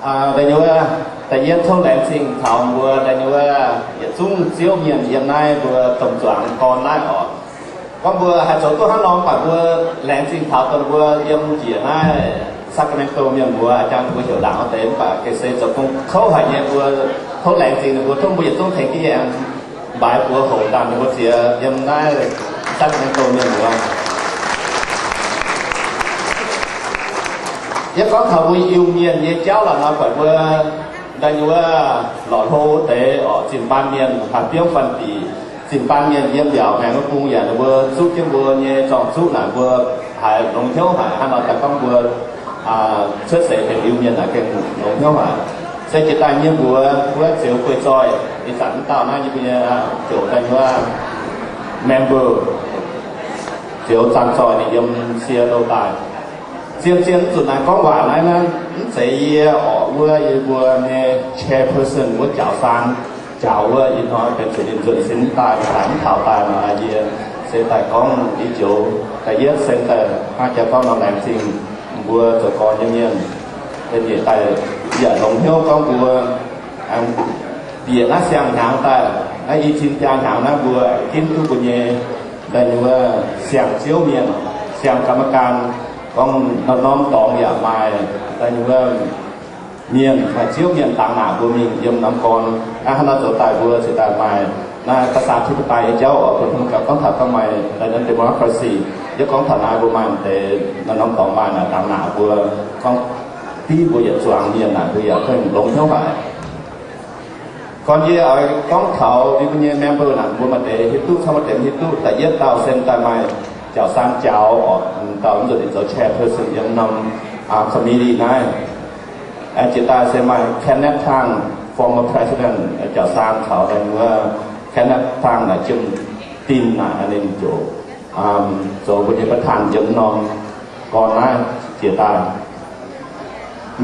Da'nyeic wuov, da'yietv tov laengz zingh taux mbuo da'nyeic wuov yietc zungv Ziouv mienh yiem naaiv mbuo domh zuangx gorn naaiv oc. Gorngv mbuo haih zoux duqv hnangv nor, mv baac mbuo laengz zingh taux dongh mbuo yiem njiec naaiv Sacramento mienh mbuo, jang mbuo heuc ndaangc wuov deix, mv baac gengh se zoux gong kouv haic nyei. Mbuo tov laengz zingh ninh mbuo, tov mbuo yietc zungv tengx jienv yie aengx mbaix buoz hoc ndaangc ninh mbuo ziex yiem naaiv Sacramento mienh mbuo. Yie gorngv taux mbuo Iu-Mienh nyei jauv lorqc nor, buatc mbuo da'nyeic wuov lorqc hlo wuov deix oc, zinh baan mienh haih biomv fanh diqc, zinh baan mienh yiem mbiaauc maengx wuov bung yaac ninh mbuo zuqv jienv mbuo nyei zorng-zuqv naaic, mbuo haiz longx hnyouv haic. Hnangv nor daaih gorngv mbuo cuotv seix benx Iu-Mienh naaic gengh longx hnyouv haic. Se jiex daaih nyei mbuox wuov Zioux Guei Zoih, ih zanc mv dauh naaiv yie mbuo nyei joux da'nyeic wuov member, Zioux Zaan Zoih, ninh yiem Seattle daaih. Zien-zien mv zuqc naaic gorngv waac naaiv, naaiv mv zeiz yie oc, wuov yie mbuo nyei chairperson wuov Jaux Saan, Jaux wuov, ih hnoi benx zuqc ninh nzuonx sin mv daaih, ninh daaih mv taux daaih nor, yie se daaih gorngv yie joux da'yietv se daaih hnangv jaa gorngv nor, laengz zingh mbuo zoux gorn nyei mienh, da'nyeic daaih yaac longx hnyouv gorngv mbuo bieqc naaiv siang-hnyangx daaih, naaiv i cin biaa hnyangx naaiv mbuo ginv duqv mbuo nyei da'nyeic wuov siang-ziouv mienh, siang กรรมการ, gorngv norm-norm dorngx yaac maaih da'nyeic wuov mienh, maaih ziouv mienh dangx naaic mbuo mingh yiem norm gorn. Hnangv nor zoux daaih mbuo ziouc daaih maaih naaiv ประชาธิปไตย nyei jauv oc, bun hnangv gaax gorngv taux gorngv maaih da'nyeic wuov democracy. Yie gorngv taux naaiv mbuo maaih deix norm-norm dorngx maaih naaic dangx naaic mbuo, gorngv div mbuo yietc zuangx mienh naaic mbuo yaac gengh longx hnyouv haic. Gorn yie oix gorngv taux yie mbuo nyei member naaic mbuo maaih deix hiuv duqv, caux maaih deix hiuv duqv. Da'yietv dauh se daaih maaih Jaux Saan Jaux oc, dauh nzuonx ninh zoux chairperson yiem norm committee naaiv. Jiex daaih se maaih Kenneth Tang, former president, Jaux Saan caux da'nyeic wuov Kenneth Tang naaic, Jiem Din naaic, ninh ziouc zoux mbuo nyei ประธาน yiem norm gorn naaiv. Jiex daaih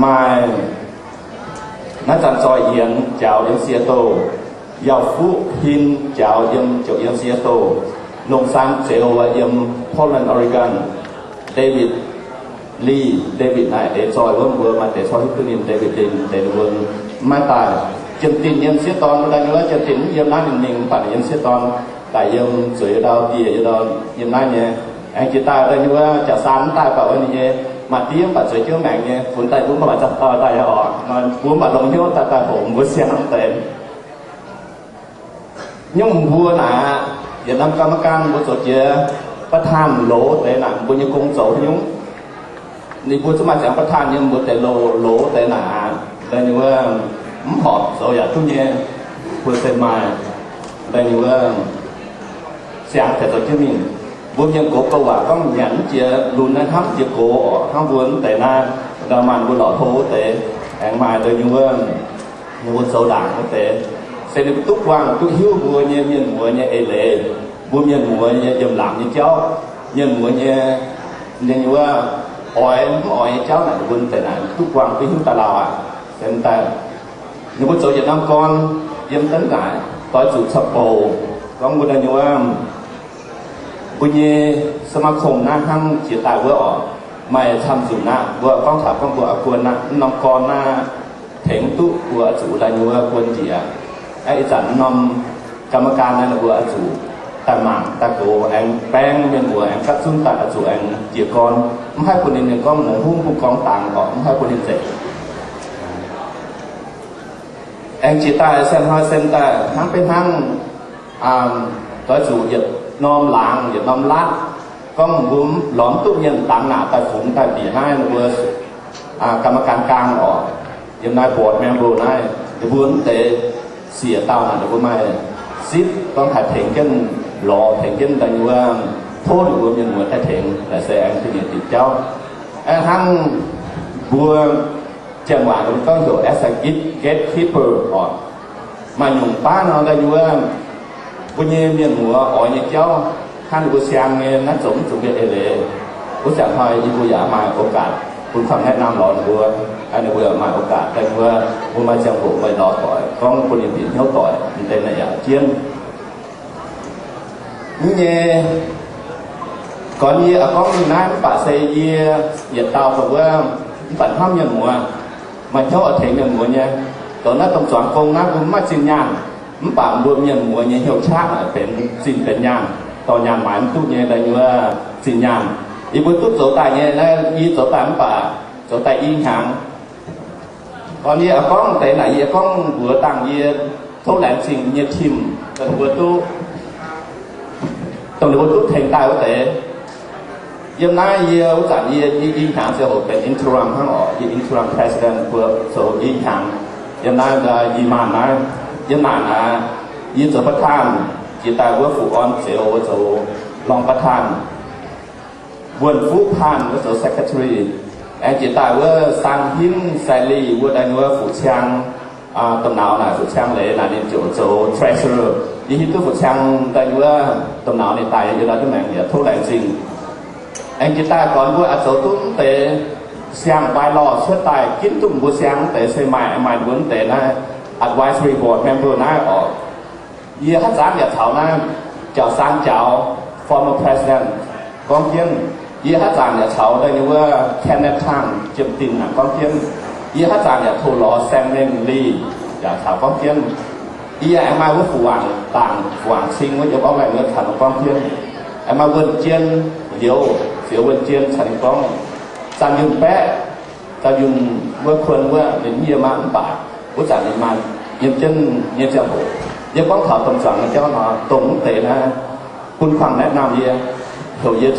maaih naaiv Zaan Zoih Yienx jaux yiem Seattle, Yauh Fuqv Hin jaux yiem, ziouc yiem Seattle, Longc Saan Zeux yiem Portland, Oregon, David Lee, David naaic eix zoih wuov, mbuo maaih deix corc hiuv duqv ninh, David Lee deix ninh mbuo mv maiv daaih. Jiem Din yiem sieqv dorn, mbuo daaih nyei wuov Jiem Din mv yiem naaiv ninh mingh, mv baac ninh yiem sieqv dorn daaih yiem zueiz ndau, dieh yiem ndau, yiem naaiv nyei. Aengx jiex daaih daaih nyei wuov Jaux Saan mv daaih, baac wuov ninh nyei maaih diev mv baac zueiz jienv maengx nyei, funx daaih mbuo mv baac zaqc dauh daaih oc. Mbuo mv baac longx hnyouv daaih daaih hoqc mbuo siang deix. Nyungc mbuo naaic aqv, yietc norm กรรมการ mbuo zoux jiex ประธาน loz deix naaic, mbuo nyei gong zoux nyungc. Ninh mbuo zungv maaih ziangx ประธาน nyei, mbuo deix loz, loz deix naaic aqv, daaih nyei wuov mv horpc zoux yaac duqv nyei, mbuo se maaih daaih nyei wuov siang deix zoux jienv mingh. Mbuo mienh gox gouv waac gorngv nyanc mv jiex lunx naaiv hnamv jiex gox oc. Hnangv mbuo mv deix naaiv, ndau maanh mbuo lorqc hlo wuov deix, aengx maaih deix nyei wuov, ninh mbuo zoux ndaangc wuov deix, se ninh mbuo duqv buangh duqv hiuv mbuo nyei mienh muoz nyei eix leiz, mbuo mienh muoz nyei yiem laangz nyei jauv, mienh muoz nyei, nyei wuov oix mv oix nyei jauv naaic, ninh mbuo mv deix naaic duqv buangh duqv hiuv daaih lauh aqv. Se daaih ninh mbuo zoux yietc norm gorn yiem daaih naaic, doix zuqc caux bouc gorngv mbuo daaih nyei wuov mbuo nyei สมาคม naaiv hnangv jiex daaih wuov oc, maaih camv nzunc aqv. Mbuo gorngv taux gorngv mbuo oix guon aqv, mv norm gorn naaiv tengx duqv mbuo oix zuqc daaih nyei wuov guon njiec. Ih zanc norm กรรมการ naaiv ninh mbuo oix zuqc daaih mangc daaih gox, aengx baeng mienh muoz aengx gapv zunv daaih oix zuqc aengx jiez gorn. Mv haih bun ninh, ninh gorngv mv hungv bun gorngv dangx oc, mv haih bun ninh nzengc. Aengx jiex daaih se hnoi se daaih hnangv beiv hnangv, doix zuqc yietc norm laangz yietc norm laatv, gorngv mbuo lorz mv duqv mienh dangx naaic daaih fungx daaih bieqc naaiv ninh mbuo กรรมการกลาง oc, yiem naaiv board member naaiv, ninh mbuo mv deix siec dauh naaic ninh mbuo maaih sipv gorngv haih tengx jienv lorz, tengx jienv daaih nyei wuov tov ninh mbuo mienh muoz daaih tengx, naaic se aengx da'nyeic diuc jauv. Hnangv mbuo janx waac ninh gorngv heuc as a gate, gatekeeper oc. Maaih nyungc baav nor daaih nyei wuov, mbuo nyei mienh muoz oix nyei jauv, hnangv ninh mbuo siang nyei naaiv zoux mv zuqc mbuo eix leiz. Wuov zanc hnoi yie mbuo yaac maaih โอกาส bun kangx naaiv naamh lorz ninh mbuo, ninh mbuo yaac maaih โอกาส daaih nyei wuov, mbuo maaih ziangh hoc meih lorz doic gorngv bun ninh bieqc hnyouv doic, mv deix naaic yaac jienv nyei. Gorngv yie gorngv mingh naaiv mv baac se yie yietc dauh dongh wuov, mv baac hnamv mienh muoz, maaih hnyouv oix tengx mienh muoz nyei. Zoux naaiv domh zuangx gong naaiv mbuo mv maaih zinh nyaanh, mv baac mbuo mienh muoz nyei hnyouv qaqv naaic benx zinh benx nyaanh, dorh nyaanh maaiz mv duqv nyei daaih nyei wuov zinh nyaanh. Yie mbuo duqv zoux daaih nyei naaiv, yie zoux daaih mv baac zoux daaih i hnyangx. Gorngv yie gorngv deix naaic, yie gorngv mbuox dangh yie tov laengz zingh nyei team, dongh mbuo duqv, dongh ninh mbuo duqv tengx daaih wuov deix. Yiem naaiv yie wuov zanc yie, yie i hnyangx ziangh hoc benx interim hnangv oc, yie interim president mbuo zoux i hnyangx. Yiem naaiv yie maanh naaiv, yiem naaic naaic, yie zoux ประธาน, jiex daaih wuov Fu Orn Zeux zoux รองประธาน, Wuonh Fuqv Paanh wuov zoux secretary, aengx jiex daaih wuov Sang Hinv Sai Lih wuov daaih wuov fuqv-ciang, domh nauz naaic fuqv-ciang leiz naaic ninh ziouc zoux treasurer. Yie hiuv duqv fuqv-ciang daaih wuov domh nauz ninh daaih yiem naaiv duqv maengx yaac tov laengz zingh. Aengx jiex daaih gorngv mbuo aqc zoux duqv mv deix siang-bylaw cuotv daaih ginv duqv mbuo siang mv deix se maaih, maaih mbuo mv deix naaiv advisory board member naaiv oc. Yie haaix zanc yaac caux naaiv Jauv Saan Jauv, former president, gorngv jienv. Yie haaix zanc yaac caux daaih nyei wuov Kenneth Tang, Jiem Dinh naaic gorngv jienv. Yie haaix zanc yaac tov lorz Saeng Mengh Lih yaac caux gorngv jienv. Yie aengx maaih wuov Fu Wangc Dangc, Fu Wangc Cing wuov yiem gorngv laengh wuov caux ninh gorngv jienv. Aengx maaih Wuonh Jien Liouz, Zioux Wuonh Jien caux ninh gorngv. Zanh Yunh Baeqv, Zanh Yunh wuov kuon wuov ninh yie maah mv baac wuov zanc ninh maaih yiem jienv nyei ziangh hoc. Yie gorngv taux domh zuangx nyei jauv nor, dongh mv deix naaiv bun kuangh naeqv naamh yie, heuc yie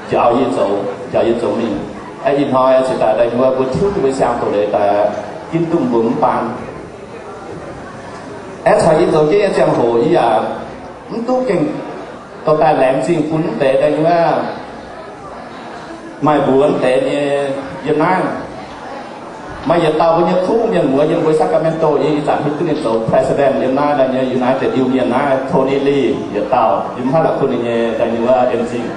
njaaux yie zoux, njaaux yie zoux mingh. Aeqv, ih hnoi cingx daaih daaih wuov mbuo tiuv mbuo siang-doz leiz daaih ginv duqv mbuo mv baan. Aeqv, caux yie zoux jienv nyei ziangh hoc yie yaac mv duqv gengh dorh daaih laengz zingh bun mv deix daaih wuov maaih mbuox mv deix nyei yiem naaiv. Maaih yietc dauh mbuo nyei kuv mienh muoz yiem mbuo Sacramento, yie ih zanc hiuv duqv ninh zoux president yiem naaiv daaih nyei United Iu Mienh naaiv, Tony Lee yietc dauh, yie mv haih la'kuqv ninh nyei daaih nyei wuov en zingh.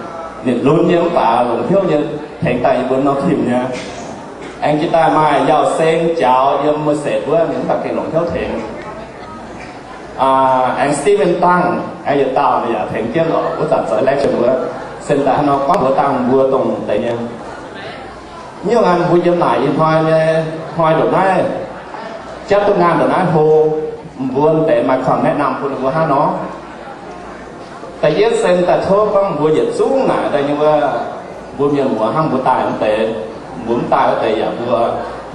Ninh lunx nyei mv baac longc hnyouv nyei tengx daaih yie mbuo norm team nyei. Aengx jiex daaih maaih Yauh Seng Jaux yiem Merced wuov, ninh mv baac gengh longc hnyouv tengx. Aengx Stephen Dangh, aengx yietc dauh ninh yaac tengx jienv oc, wuov zanc zoux election wuov. Sen daaih haaix nor gorngv mbuox dangh mbuo dongh deix nyei. Nyungc-aqv mbuo yiem naaic ih hnoi nyei, hnoi ndongc naaiv, jatv duqv ngaanh ndongc naaiv hlo, mbuo deix maaih kuangh naeqv naamh bun mbuo hnangv nor. Da'yietv sen daaih tov gorngv mbuo yietc zungv naaic daaih nyei wuov, mbuo mienh muoz hnangv mbuo daaih wuov deix, mbuo mv daaih wuov deix yaac mbuo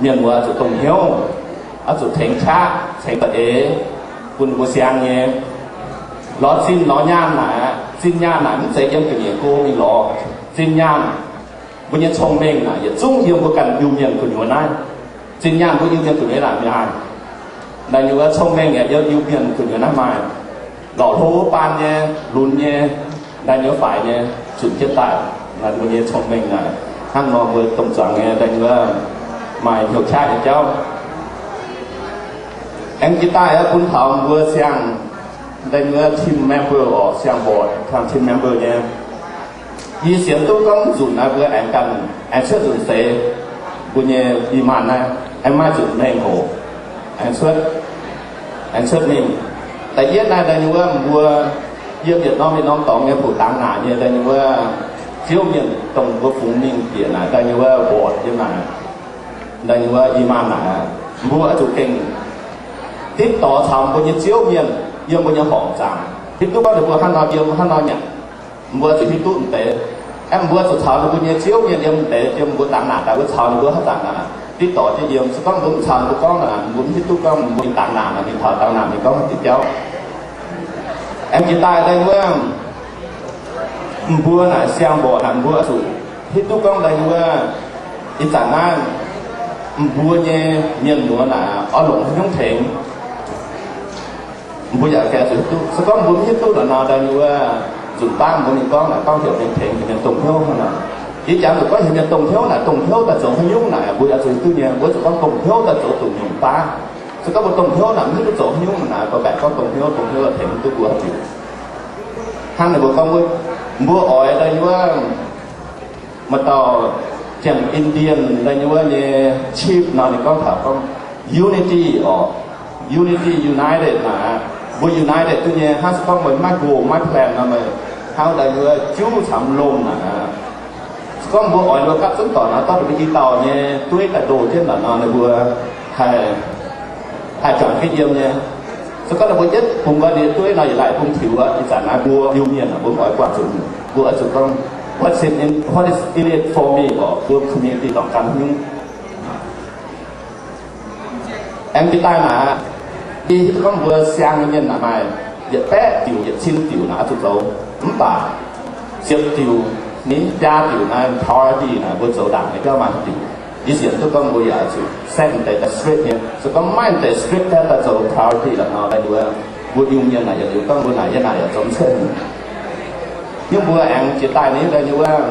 mienh muoz oix zuqc dongh hnyouv, oix zuqc tengx qaqv, tengx da'eix, bun mbuo siang nyei. Lorz zinh lorz nyaanh naaic, zinh nyaanh naaic mv zeiz yiem ga'nyiec go mingh lorz. Zinh nyaanh, mbuo nyei cong-mengh naaic yietc zungv yiem mbuo ganh Iu-Mienh gu'nyuoz naaiv. Zinh nyaanh mbuo Iu-Mienh gu'nyuoz naaic maaih. Daaih nyei wuov cong-mengh yaac yiem Iu-Mienh gu'nyuoz naaiv maaih. Lorqc hlo wuov baan nyei, lunx nyei, daaih nyei wuov faix nyei, zunc jienv daaih. Naaiv mbuo nyei cong-mengh naaic hnangv nor mbuo domh zuangx nyei daaih nyei wuov maaih hnyouv qaqv nyei jauv. Aengx jiex daaih bun taux mbuo siang, daaih nyei wuov team member oc, siang-mborqc, siang team member nyei. Yie sienx duqv gorngv nzunc naaiv mbuo aengx ganh aengx cuotv nzunc seix, mbuo nyei ih maanh naaiv aengx maaih nzunc mengh hoc aengx cuotv, aengx cuotv mingh. Da'yietv naaiv daaih nyei wuov mbuo yiem yietc norm yietc norm dorngx nyei hoc dangx naanc nyei daaih nyei wuov ziouv mienh dongh mbuo fungx mingh bieqc naaic daaih nyei wuov mborqc yiem naaic, daaih nyei wuov ih maanh naaic, mbuo oix zuqc gengh ditv dorngx caux mbuo nyei ziouv mienh yiem mbuo nyei horngc zaangc. Hiuv duqv gorngv ninh mbuo hnangv nor yiem, hnangv nor nyanc, mbuo zuqc hiuv duqv deix. Aeqv, mbuo zuqc caux ninh mbuo nyei ziouv mienh yiem deix, yiem mbuo dangx naanc daaih mbuo caux ninh mbuo haaix zanc naaic ditv dorngx jienv yiem. Se gorngv mbuo mv caux ninh mbuo gorngv naaic, mbuo mv hiuv duqv gorngv mbuo mingh dangx naanc naaic, mingh taux dangx naanc mingh gorngv haaix diuc jauv. Aengx jiex daaih daaih wuov, mbuo naaic siang-mborqc naaic mbuo zuqc hiuv duqv gorngv daaih wuov, ih zanc naaiv mbuo nyei mienh muoz naaic oix longc haaix nyungc tengx. Mbuo yaac gaengh zuqc hiuv duqv. Se gorngv mbuo mv hiuv duqv naaic nor, daaih nyei wuov nzunc baav mbuo mingh gorngv naaic, gorngv heuc mienh tengx, heuc mienh dongh hnyouv hnangv naaic. Yie jangx zuqc gorngv heuc mienh dongh hnyouv naaic, dongh hnyouv daaih zoux haaix nyungc naaic, mbuo yaac zuqc hiuv duqv nyei. Mbuo zuqc gorngv dongh hnyouv daaih zoux duqv nyungc baav. Se gorngv mbuo dongh hnyouv naaic, mv hiuv duqv zoux haaix nyungc naaic, mbuo baeqc gorngv dongh hnyouv, dongh hnyouv tengx mv duqv mbuo haaix diuc. Hnangv naaic mbuo gorngv mbuo, mbuo oix daaih nyei wuov maaih dauh Janx-Indian daaih nyei wuov nyei chief nor, ninh gorngv taux gorngv unity oc, unity, united naaic, mbuo united duqv nyei. Hnangv se gorngv meih maiv gox maiv plan nor, meih hnangv daaih nyei wuov juv camv lomh naaic. Se gorngv mbuo oix mbuo gapv zunv dorngc nor, dorh mbuo i dauh nyei dueiv daaih ndoh jienv naaic nor, ninh mbuo haih, haih juangc jienv yiem nyei. Se gorngv ninh mbuo yietv bungx nqoi ndie-ndueiv nor, yietc laaic bung tiux aqv. Ih zanc naaiv mbuo Iu-Mienh aah, mbuo mv oix buatc zuqc. Mbuo oix zuqc gorngv, what is in, what is in it for me, orqc, mbuo community dorngc gan haaix nyungc. Aengx jiex daaih naaic, yie hiuv duqv gorngv mbuo siang nyei mienh naaic maaih yietc baeqv diuc, yietc cin diuc naaic oix zuqc zoux. Mv baac ziepc diuc, ni biaa diuc naaiv priority naaic mbuo zoux ndaangc nyei jauv maaih diuc. Yie sienx duqv gorngv mbuo yaac oix zuqc set deix daaih strict nyei. Se gorngv maiv deix strict daaih zoux priority la'nor, daaih wuov, mbuo Iu-Mienh naaic yietc liuz gorngv mbuo naaic yie naaic yaac zoux mv cuotv nyungc. Yie mbuo aengx jiex daaih ni daaih nyei wuov,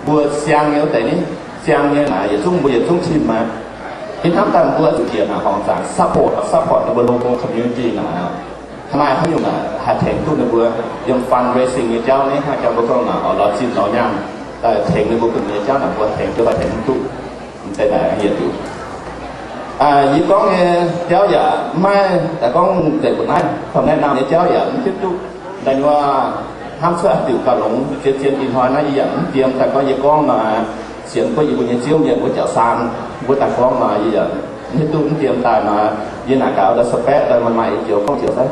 mbuo siang nyei wuov deix ni, siang nyei naaic yietc zungv mbuo yietc zungv tim aqv. Ih hnamv daaih mbuo zuqc njiec naaic horngc zaangc support, support ninh mbuo local community naaic. Maaih haaix nyungc naaic haih tengx duqv ninh mbuo yiem fundraising nyei jauv ni, hnangv jangx mbuo gorngv naaic, oix lorz zinh lorz nyaanh daaih tengx ninh mbuo gu'nyuoz jauv naaic, mbuo tengx duqv fai tengx mv duqv, deix naaic yietc diuc. Yie gorngv nyei jauv yaac maiv daaih gorngv deix mbuo naaiv, fai naaiv naamh nyei jauv yaac mv hiuv duqv daaih nyei wuov, hnamv cuotv haaix diuc gauh longx. Zien-zien ih hnoi naaiv yie yaac mv diem daaih gorngv, yie gorngv nor, sienx kuv yie mbuo nyei Ziouv mienh wuov jauv saan, mbuo daaih gorngv nor, yie yaac mv hiuv duqv mv diem daaih nor, yie naaic gaax daaih suspect daaih maaih maaih joux gorngv joux fai